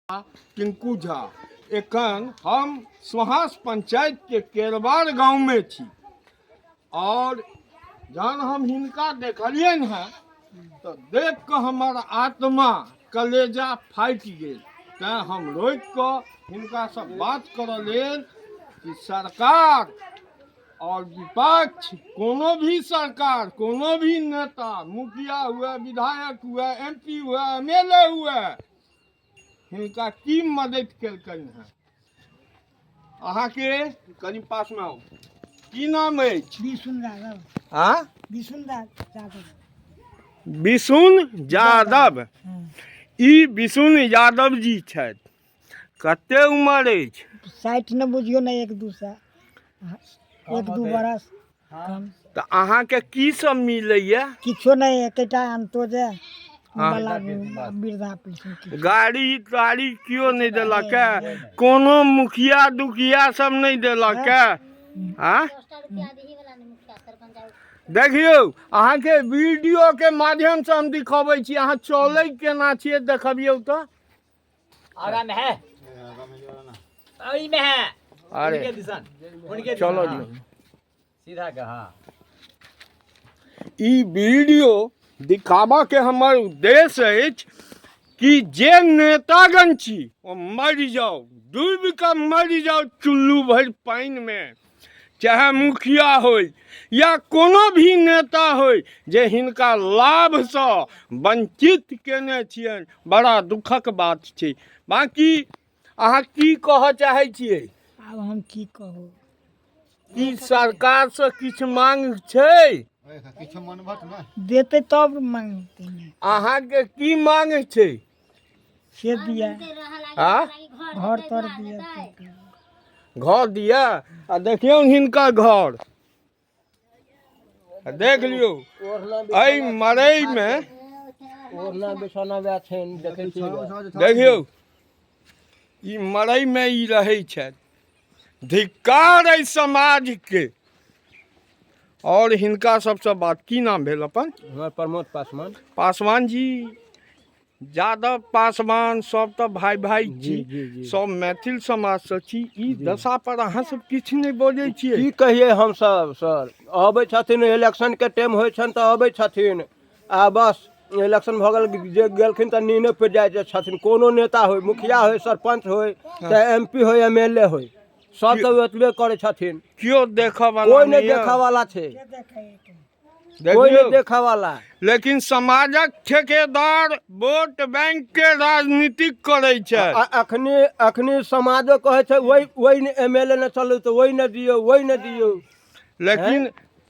टिंकू झा। एखन हम सोहास पंचायत के केरवार गांव में छी और जहन हम हिनका देखलियनि हँ तऽ देख कऽ हमर आत्मा कलेजा फाटि गेल। तैँ हम रोकि कऽ हिनकासँ बात करऽ लेल कि सरकार और विपक्ष कोनो भी सरकार, कोनो भी नेता, मुखिया हुए, विधायक हुए, एम पी हुए, एम एल ए हुए, हिनका की मदद केलकनि हँ? अहाँके कनि पासमे आउ। की नाम अछि? बिसुन यादव। आ बिसुन यादव। बिसुन यादव। ई बिसुन यादव जी छथि। कते उमर अछि? 60 ने बुझियौ ने, एक दू सए, एक दू बरस कम। तऽ अहाँके की सब मिलैया? किछो नहि, एकेटा अंतो जे वाला वृद्धा पेंशन। गाड़ी ताड़ी केओ नहि देलक है? कोनो मुखिया दुखिया सब नहि देलक है? आ देखियौ, अहाँके वीडियो के माध्यम से हम दिखबै छी। अहाँ चलै केना छियै, देखबियौ तऽ। आगा में है, ओई में है। अरे उनके दिसन, उनके दिसन, चलो। हाँ। जी सीधा का, हाँ। ई वीडियो दिखाबऽ के हमर उद्देश्य अछि कि जे नेतागण छी ओ मरि जाउ, डूबि कऽ मरि जाउ चुल्लू भरि पानिमे। चाहे मुखिया होय या कोनो भी नेता होय जे हिनका लाभसँ वञ्चित केने छियनि, बड़ा दुखक बात छै। बाँकी अहाँ की कहऽ चाहै छियै? आब हम की कहू? की सरकारसँ किछु मांग छै? देतै तब मांगतै ने। अहाँके की मांग छै? से दिया। आ घर तर दिया। घर दिया। आ देखियौ हिनकर घर आ देख लियौ, एहि मरैमे ओढ़ना बिछौना वएह छनि, देखै छियै। देखियौ, ई मरैमे ई रहै छथि। धिक्कार एहि समाजके। और हिनका सबसँ बात। की नाम भेल अपन? हमर प्रमोद पासवान। पासवान जी, यादव पासवान सब तऽ भाय भाय छी। जी जी जी। सब मैथिल समाजसँ छी। ई दशा पर अहाँ सब किछु नहि बजै छियै? की कहियै हमसब सर? अबै छथिन, इलेक्शनके टाइम होइ छनि तऽ अबै छथिन आ बस इलेक्शन भऽ गेल जे गेलखिन तऽ नीने पर जाइ छथिन। कोनो नेता होइ, मुखिया होइ, सरपञ्च होइ, चाहे एम पी होइ, एम एल ए होइ, सब तऽ ओतबे करै छथिन। केओ देखऽ वाला कोइ नहि यऽ। देखऽ वाला छै, कोइ नहि देखियौ देखऽ वाला। लेकिन समाजक ठेकेदार वोट बैंक के राजनीतिक करै छै। अखनी अखनी समाजो कहै छै, वही वही एम एल ए ने चलू तऽ वही ने दियौ, वही ने दियौ। लेकिन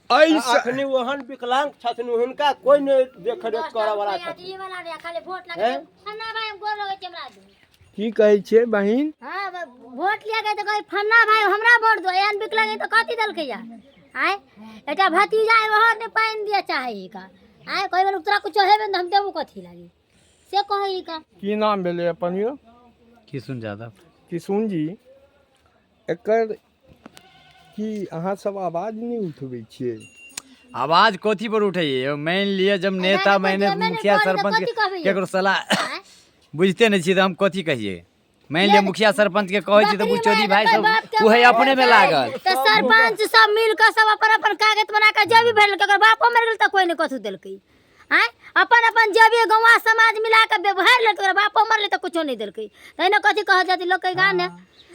एहि अखनी ओहन विकलांग छथिन, हुनका कोइ नहि देखरेख करऽ वाला छथिन। हैं? की कहै छियै बहिन? हाँ, वोट लिया गए तऽ कहै फन्ना भाई हमरा वोट दो। एहन विकलांग है तऽ कथी देलकै या? आँय, एकटा भतीजा है, ओहो नहि पानि दिअ चाहै का। आँय, कहै बेर तोरा कुछो हेबे ने तऽ हम देबो कथी लागी, से कहै का। की नाम भेलै अपन यौ? किशुन यादव। किशुन जी, एकर की अहाँ सब आवाज नहि उठबै छियै? आवाज कथी पर उठैये? मानि लिअ जब नेता कोइ माने देबे नहि मुखिया करै तऽ सरपंच कथी के कहबै? केकरो सलाह आँय? बुझिते नहि छियै तऽ हम कथी कहियै? मानि लिअ मुखिया सरपंच के कहै छी तऽ बकरी बुचोदी मारि भाय देलकै, सब बाप के उहे मारि अपने मे देलकै। लागल। तऽ सरपंच सब मिल कऽ सब अपन अपन कागज बना कऽ जेबी भरि लेलकै। ओकर बापो मरि गेल तऽ कोइ नहि कथू देलकै। आँय, अपन अपन जेबी गौवा समाज मिला कऽ भरि लेलकै। ओकर बापो मरलै तऽ कुछो नहि देलकै। तहिना कथी कहल जातै लोकके? गाने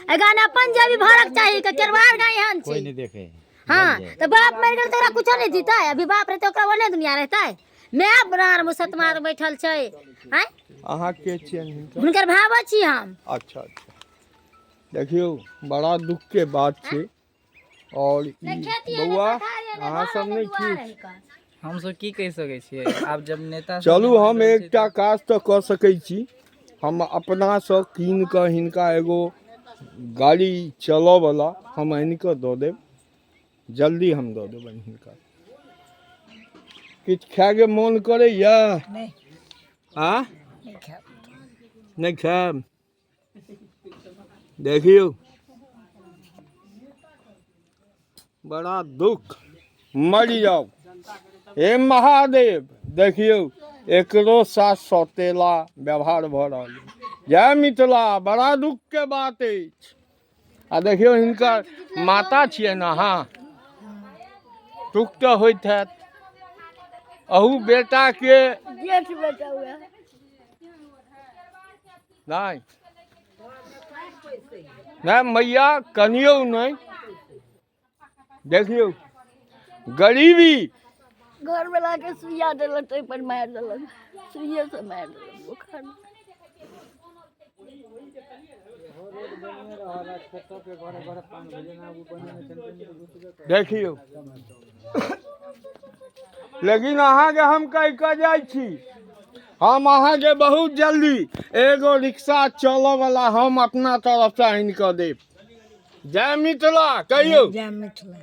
एहि गाने अपन जेबी भरक चाही के केरवार गाय एहन कोइ छै नहि देखै। हाँ, तऽ बाप मरि गेल तऽ ओकरा कुछो नहि जीतै? अभी बाप रहतै, ओकरा ओने दुनिया रहतै? माय बुढ़ार मुसतमार बैठल छै। आँय, अहाँ के छियनि हिनकर? हुनकर भावो छी हम। अच्छा अच्छा। देखियौ, बड़ा दुख के बात छै। और ई नहि खेती है, नहि बौआ, पथार है, नहि अहाँ घर सब है, नहि नहि दुआर किछु है का। हमसब की कहि सकै छियै आब जब नेता सब चलू, नहि हम बजल छै एकटा तऽ काज तऽ कऽ सकै छी। हम अपनासँ कीन कऽ हिनका एगो गाड़ी चलऽवला हम आनि कऽ दऽ देब। जल्दी हम दऽ देबनि हिनका। किछु खायके मोन करैया? नहि। आ नहि खायब। नहि खायब। देखियौ, बड़ा दुख। मरि जाउ हे महादेव। देखियौ, एकरो साथ सौतेला व्यवहार भऽ रहल अइ। जय मिथिला। बड़ा दुख के बात अछि। आ देखियौ हिनकर माता छियनि अहाँ, दुख तऽ होइत हैत अहू बेटाके। जेठ बेटा हुआ। नहि नहि मैया, कनियौ नहि। देखियौ गरीबी। घर वाला के सुइया देलक, ताहि पर मारि देलक, सुइये से मारि देलक बोखार। देखियौ, लेकिन अहाँके हम कहि कऽ जाइ छी, हम अहाँके बहुत जल्दी एगो रिक्शा चलऽवला हम अपना तरफसँ आनि कऽ देब। जय मिथिला कहियौ। जय मिथिला।